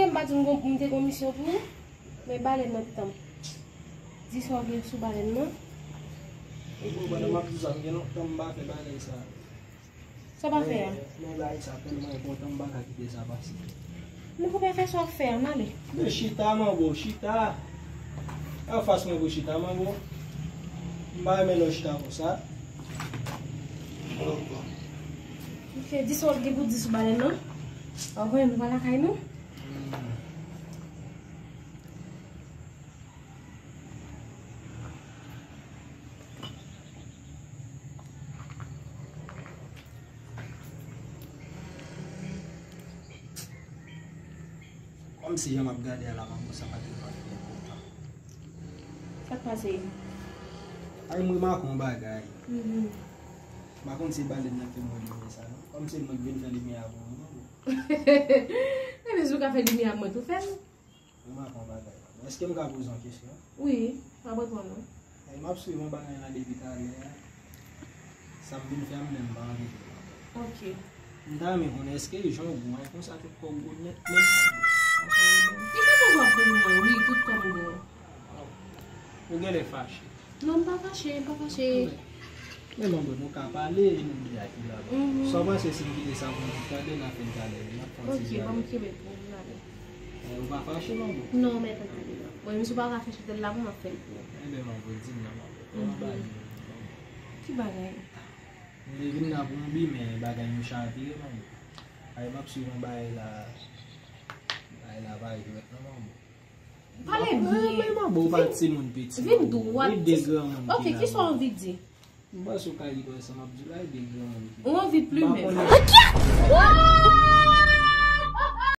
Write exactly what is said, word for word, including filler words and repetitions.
M pa di m gon- m te gon misyon pou ou, men balèn nan te tanm. Di sa w gen sou balèn nan. Bon, pandan m ap di sa, m gen lontan m pa fè bagay sa. Sa w pa fè a? Men, men bagay sa tèlman enpòtan, m pa ka kite sa pase. Nou konpè fè sa w ap fè a, n ale. Men chita, manbo, chita. Anfas mwen pou chita, manbo. M pa renmen lè w chita konsa. Ok, di sa w gen pou di sou balèn nan. Anvan nou pa lakay nou. Kòmsi jan m ap gade a la, manbo, sa pa te dwe pa fè enpòtan. Sa k pase? Ay, m remake yon bagay. Mhm. M pa konn si se balèn nan ki fè m wè limyè sa, non. Kòmsi se mwen ki vin fè limyè a pou mwen, non. Ebyen, si w ka fè limyè a pou mwen tou, fè l. Remake yon bagay, manbo. Èske m ka poze yon kesyon? Wi, pa reponn non. Ay, m ap swiv yon bagay la depi talè a. Sa m vin fè a, m menm m pa anvi fè l ankò. Ok. M ta renmen konnen èske jan w gwo a konsa tout kò w gwo nèt menm? Ki kesyon sa w ap poze mwen? Wi, tout kò m gwo. Ou genlè fache. Non, m pa fache, m pa fache. Men manbo, nou ka pale, nou bliye ak li la. Mhm. Sa w panse si m kite sa pou nou tande, n a fè l talè, n ap fè yon ti dialòg. Ok, ban m kenbe pou ou, n ale. Eh, ou pa fache, manbo? Non, men tande la. Bon, menm si w pa ka fè chitèl la pou m ap fè l pou ou. Ebyen, manbo, di m nan, manbo. Mhm. Ki bagay? M te vin la pou m bi, men bagay yo chavire, manbo. Ay, m ap swiv yon bagay la, bagay la pa jwèt non, manbo. Pale byen. Men manbo, ou pa timoun piti, vin dwat. E de granmoun ki la. Ok, kisa w anvi di? M panse w ka rive wè sa m ap di la, e de granmoun ki la. Ou anvi plimen. M pa konnen.